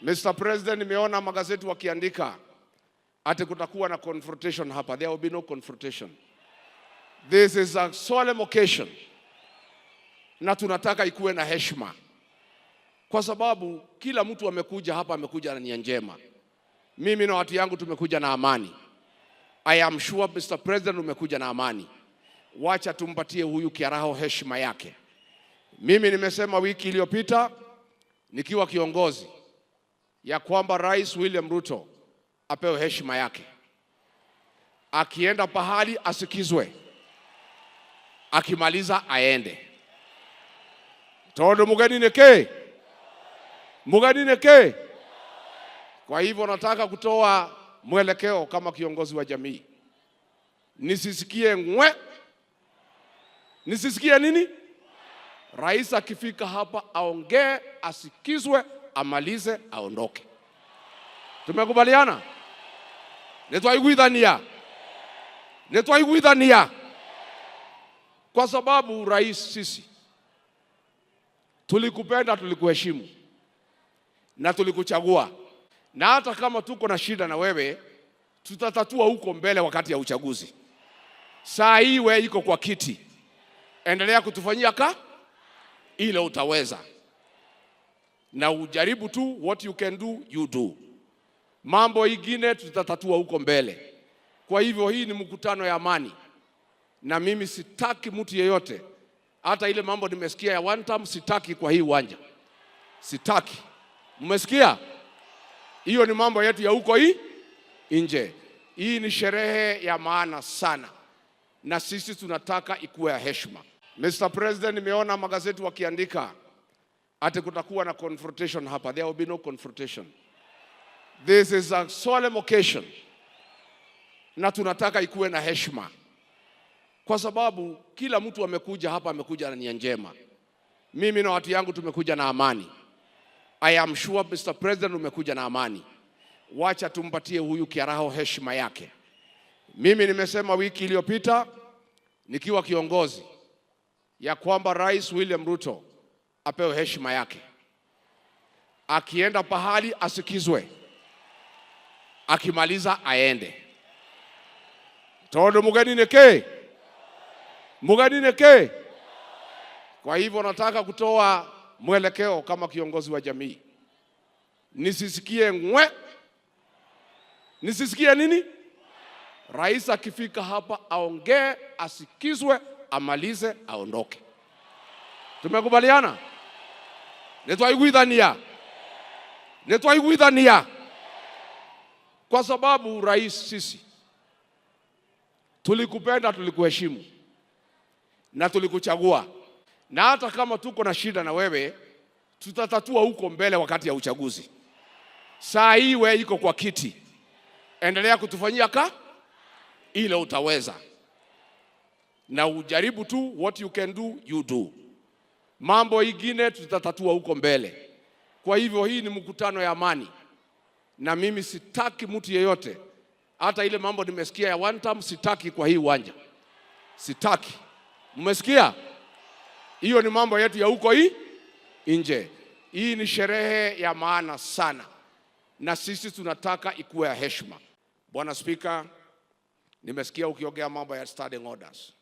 Mr. President, nimeona magazeti wakiandika ati kutakuwa na confrontation hapa. There will be no confrontation. This is a solemn occasion, na tunataka ikuwe na heshima, kwa sababu kila mtu amekuja hapa, amekuja na nia njema. Mimi na watu yangu tumekuja na amani. I am sure, Mr. President, umekuja na amani. Wacha tumpatie huyu Kiaraho heshima yake. Mimi nimesema wiki iliyopita nikiwa kiongozi ya kwamba Rais William Ruto apewe heshima yake, akienda pahali asikizwe, akimaliza aende. Tondu mugeni niki mugeni niki. Kwa hivyo nataka kutoa mwelekeo kama kiongozi wa jamii, nisisikie ngwe, nisisikie nini. Rais akifika hapa aongee, asikizwe, amalize, aondoke. Tumekubaliana? Nitwaiguithania, nitwaiguithania, kwa sababu rais, sisi tulikupenda, tulikuheshimu na tulikuchagua, na hata kama tuko na shida na wewe, tutatatua huko mbele wakati ya uchaguzi. Saa hii wewe iko kwa kiti, endelea kutufanyia ka ile utaweza, na ujaribu tu, what you can do you do. Mambo ingine tutatatua huko mbele. Kwa hivyo hii ni mkutano ya amani, na mimi sitaki mtu yeyote, hata ile mambo nimesikia ya one term, sitaki kwa hii uwanja, sitaki. Mmesikia? Hiyo ni mambo yetu ya huko hii nje. Hii ni sherehe ya maana sana, na sisi tunataka ikuwe ya heshima. Mr. President, nimeona magazeti wakiandika ati kutakuwa na confrontation hapa. There will be no confrontation. This is a solemn occasion, na tunataka ikuwe na heshima, kwa sababu kila mtu amekuja hapa, amekuja na nia njema. Mimi na watu yangu tumekuja na amani. I am sure, Mr. President, umekuja na amani. Wacha tumpatie huyu Kiaraho heshima yake. Mimi nimesema wiki iliyopita nikiwa kiongozi ya kwamba Rais William Ruto apewe heshima yake, akienda pahali asikizwe, akimaliza aende. Tondu mugeni niki mugeni niki. Kwa hivyo nataka kutoa mwelekeo kama kiongozi wa jamii, nisisikie ngwe, nisisikie nini. Rais akifika hapa aongee, asikizwe, amalize, aondoke. Tumekubaliana? Nitwaiguithania, nitwaiguithania, kwa sababu rais, sisi tulikupenda, tulikuheshimu na tulikuchagua, na hata kama tuko na shida na wewe, tutatatua huko mbele wakati ya uchaguzi. Saa hii wewe iko kwa kiti, endelea kutufanyia ka ile utaweza, na ujaribu tu, what you can do you do. Mambo ingine tutatatua huko mbele. Kwa hivyo hii ni mkutano ya amani, na mimi sitaki mtu yeyote, hata ile mambo nimesikia ya one term, sitaki kwa hii uwanja, sitaki. Mmesikia? Hiyo ni mambo yetu ya huko hii nje. Hii ni sherehe ya maana sana, na sisi tunataka ikuwe ya heshima. Bwana Spika, nimesikia ukiongea mambo ya standing orders.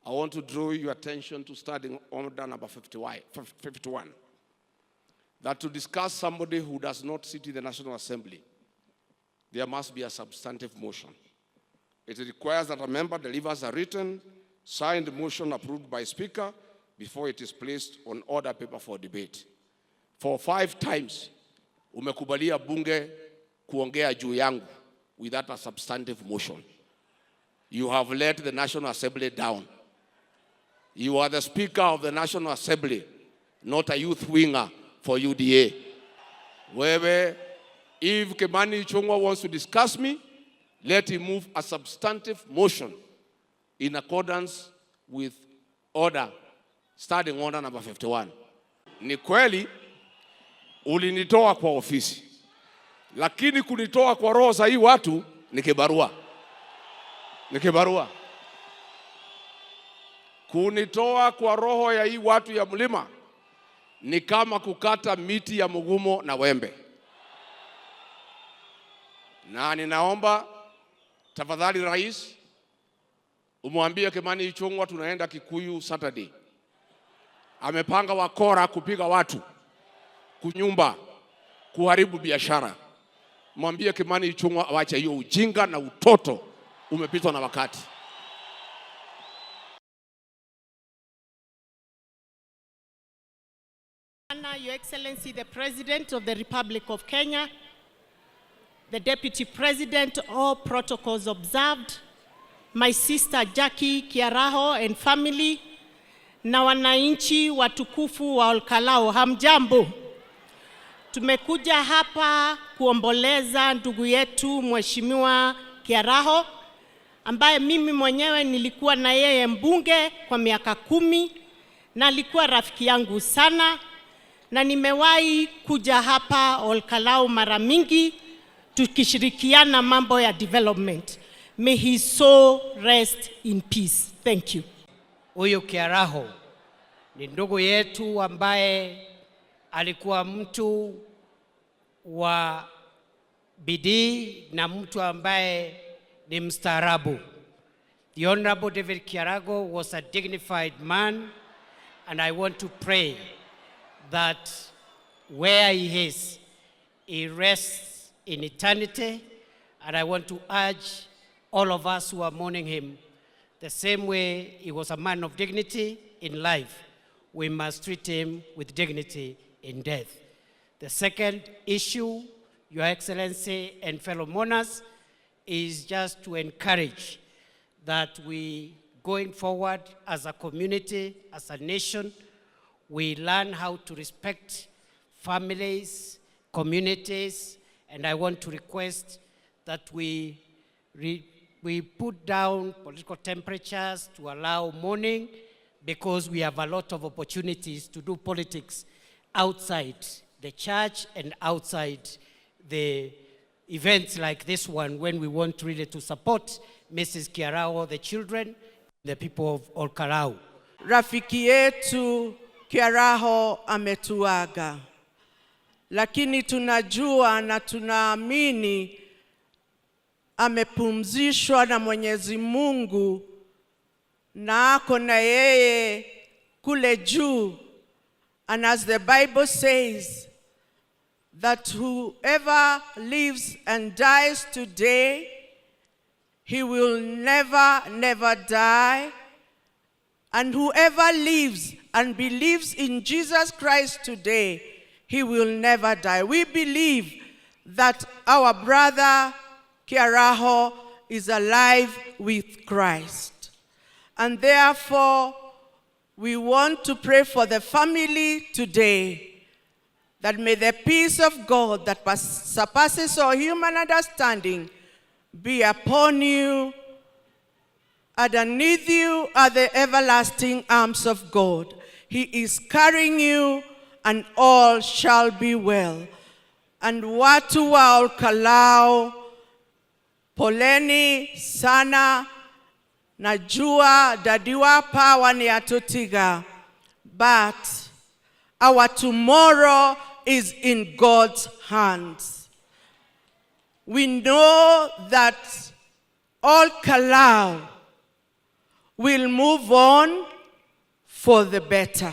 I want to draw your attention to standing order number 51. That to discuss somebody who does not sit in the National Assembly, there must be a substantive motion. It requires that a member delivers a written, signed motion approved by Speaker before it is placed on order paper for debate. For five times, umekubalia bunge kuongea juu yangu without a substantive motion. You have let the National Assembly down. You are the Speaker of the National Assembly, not a youth winger for UDA. Wewe, if Kimani Ichung'wah wants to discuss me, let him move a substantive motion in accordance with order, standing order number 51. Ni kweli ulinitoa kwa ofisi, lakini kunitoa kwa roho za hii watu ni kibarua, ni kibarua. Kunitoa kwa roho ya hii watu ya mlima ni kama kukata miti ya mugumo na wembe. Na ninaomba tafadhali, Rais, umwambie Kimani Ichung'wah tunaenda Kikuyu Saturday. Amepanga wakora kupiga watu, kunyumba, kuharibu biashara. Mwambie Kimani Ichung'wah awache hiyo ujinga na utoto, umepitwa na wakati. Your Excellency, the President of the Republic of Kenya, the Deputy President, all protocols observed, my sister Jackie Kiaraho and family, na wananchi watukufu wa Olkalou, hamjambo. Tumekuja hapa kuomboleza ndugu yetu Mheshimiwa Kiaraho ambaye mimi mwenyewe nilikuwa na yeye mbunge kwa miaka 10 na alikuwa rafiki yangu sana, na nimewahi kuja hapa Olkalou mara mingi tukishirikiana mambo ya development. May his soul rest in peace. Thank you. Huyu Kiaraho ni ndugu yetu ambaye alikuwa mtu wa bidii na mtu ambaye ni mstaarabu. The Honorable David Kiaraho was a dignified man, and I want to pray that where he is, he rests in eternity, and I want to urge all of us who are mourning him, the same way he was a man of dignity in life, we must treat him with dignity in death. The second issue, Your Excellency and fellow mourners, is just to encourage that we, going forward as a community, as a nation, we learn how to respect families, communities, and I want to request that we put down political temperatures to allow mourning, because we have a lot of opportunities to do politics outside the church and outside the events like this one, when we want really to support Mrs. Kiaraho, the children, the people of Olkalou. Rafiki yetu Kiaraho ametuaga, lakini tunajua na tunaamini amepumzishwa na Mwenyezi Mungu na ako na yeye kule juu. And as the Bible says, that whoever lives and dies today, he will never, never die. And whoever lives and believes in Jesus Christ today, he will never die. We believe that our brother Kiaraho is alive with Christ. And therefore, we want to pray for the family today, that may the peace of God that surpasses all human understanding be upon you, and underneath you are the everlasting arms of God. He is carrying you, and all shall be well. And watu wa Olkalou, poleni sana. Najua dadiwa power ni atutiga, but our tomorrow is in God's hands. We know that Olkalou will move on for the better.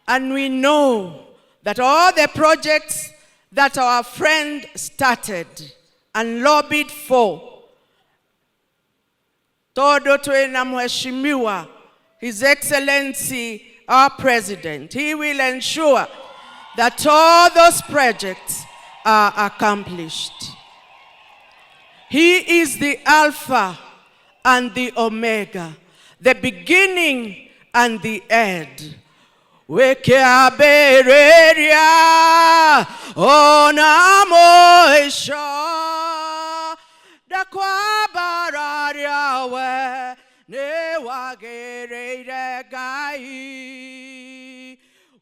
And we know that all the projects that our friend started and lobbied for, todo twina mheshimiwa, His Excellency, our President, he will ensure that all those projects are accomplished. He is the Alpha and the Omega, the beginning and the end. Wekiambĩrĩria ona mũico ndakwambararia we nĩ wagĩrĩire Ngai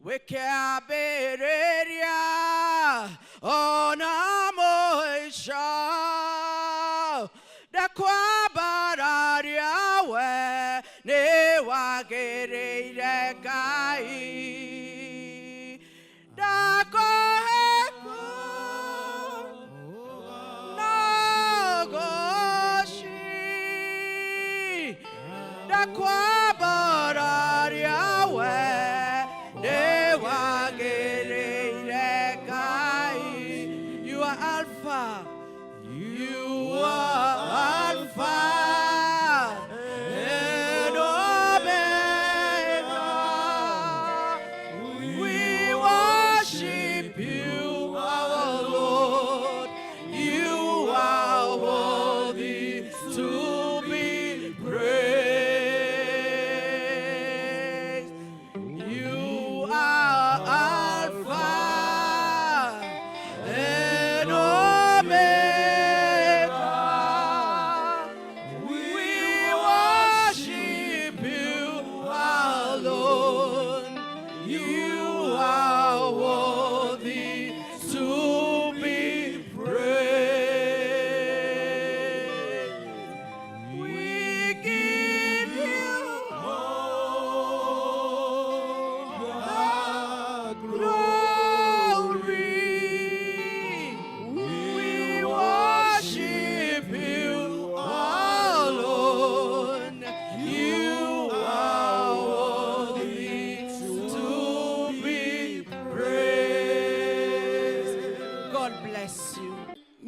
wĩkĩambĩrĩria ona mũico ndakwambararia we nĩ wagĩrĩire Ngai ndakũhe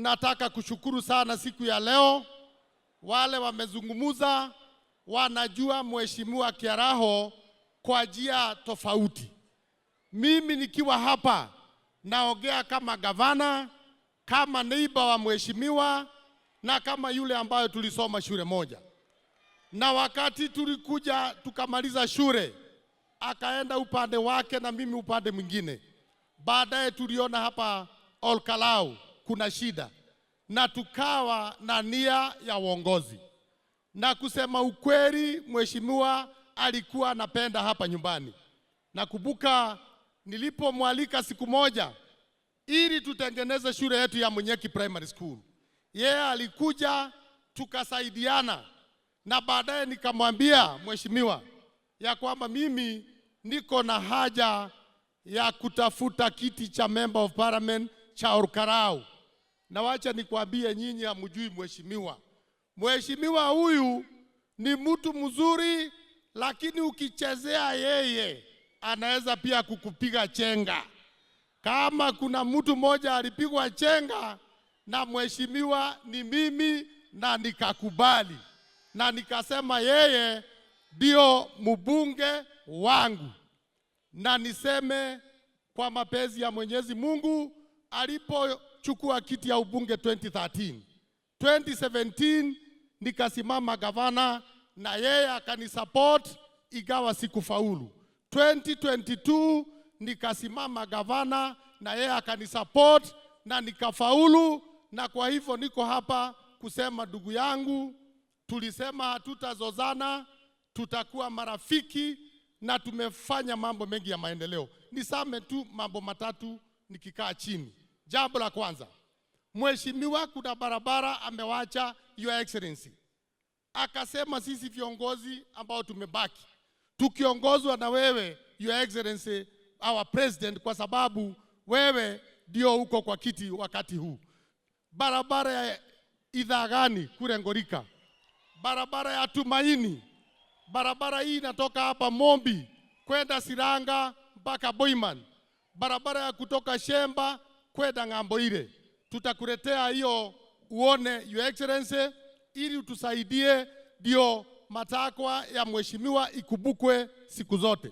Nataka kushukuru sana siku ya leo, wale wamezungumza wanajua Mheshimiwa Kiaraho kwa njia tofauti. Mimi nikiwa hapa naongea kama gavana, kama neighbor wa mheshimiwa na kama yule ambayo tulisoma shule moja, na wakati tulikuja tukamaliza shule akaenda upande wake na mimi upande mwingine. Baadaye tuliona hapa Olkalou kuna shida, na tukawa na nia ya uongozi. Na kusema ukweli, mheshimiwa alikuwa anapenda hapa nyumbani. Nakumbuka nilipomwalika siku moja ili tutengeneze shule yetu ya Munyeki Primary School, yeye alikuja tukasaidiana, na baadaye nikamwambia mheshimiwa ya kwamba mimi niko na haja ya kutafuta kiti cha member of parliament cha Olkalou, na wacha nikwambie nyinyi hamjui mheshimiwa. Mheshimiwa huyu ni mtu mzuri, lakini ukichezea yeye anaweza pia kukupiga chenga. Kama kuna mtu mmoja alipigwa chenga na mheshimiwa ni mimi, na nikakubali na nikasema yeye ndio mbunge wangu, na niseme kwa mapenzi ya Mwenyezi Mungu, alipochukua kiti ya ubunge 2013, 2017 nikasimama gavana na yeye akanisupport, ingawa sikufaulu. 2022 nikasimama gavana na yeye akanisupport na nikafaulu, na kwa hivyo niko hapa kusema ndugu yangu, tulisema hatutazozana, tutakuwa marafiki na tumefanya mambo mengi ya maendeleo. Nisame tu mambo matatu nikikaa chini. Jambo la kwanza, mheshimiwa, kuna barabara amewacha Your Excellency, akasema sisi viongozi ambao tumebaki tukiongozwa na wewe Your Excellency our President, kwa sababu wewe ndio uko kwa kiti wakati huu. Barabara ya Idhagani kule Ngorika, barabara ya Tumaini, barabara hii inatoka hapa Mombi kwenda Siranga mpaka Boiman, barabara ya kutoka Shemba kwenda ng'ambo ile. Tutakuletea hiyo uone, Your Excellency, ili utusaidie, ndio matakwa ya mheshimiwa ikumbukwe siku zote.